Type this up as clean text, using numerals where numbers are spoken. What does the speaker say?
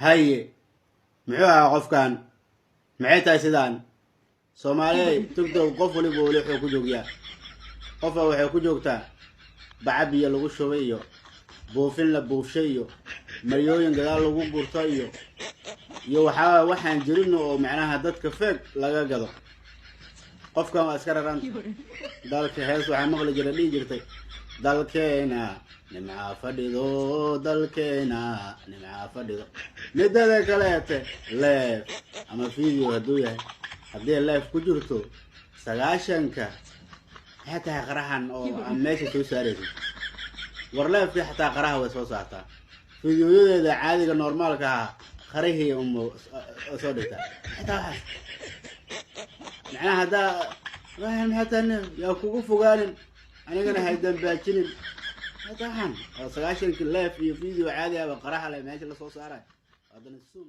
Haye, muxuu ahaa qofkan? Maxay tahay sidaan? Soomaaliyay, TikTok qof waliba weli wuxuu ku joogyaa, qofa waxay ku joogtaa baca biyo lagu shubay iyo buufin la buufshay iyo maryooyin gadaal lagu gurto iyo waxaa waxaan jirino oo macnaha dadka feeg laga gado. Qofkan waa iska raranta dalka. Hees waxaa maqli jira dhihi jirtay: "Dalkeena nimcaa fadhido, dalkeena nimcaa fadhido." Midada kaleete, live ama video hadduu yahay, haddii live ku jirto 90-ka, maxay tahay qarahan oo aan meesha soo saaraysid? War live-kii xataa qaraha way soo saartaa. Videoyadeeda caadiga normaalka ah qarihii um soo dhigtaa. Xitaa waxaas macnaha haddaa maxay tahay, yaa kugu fogaanin, anigana hay dambaajinin. Maxay tahay waxaan oo 90-kii live iyo video caadi ahba qaraha le meesha lasoo saaray haddana zoom?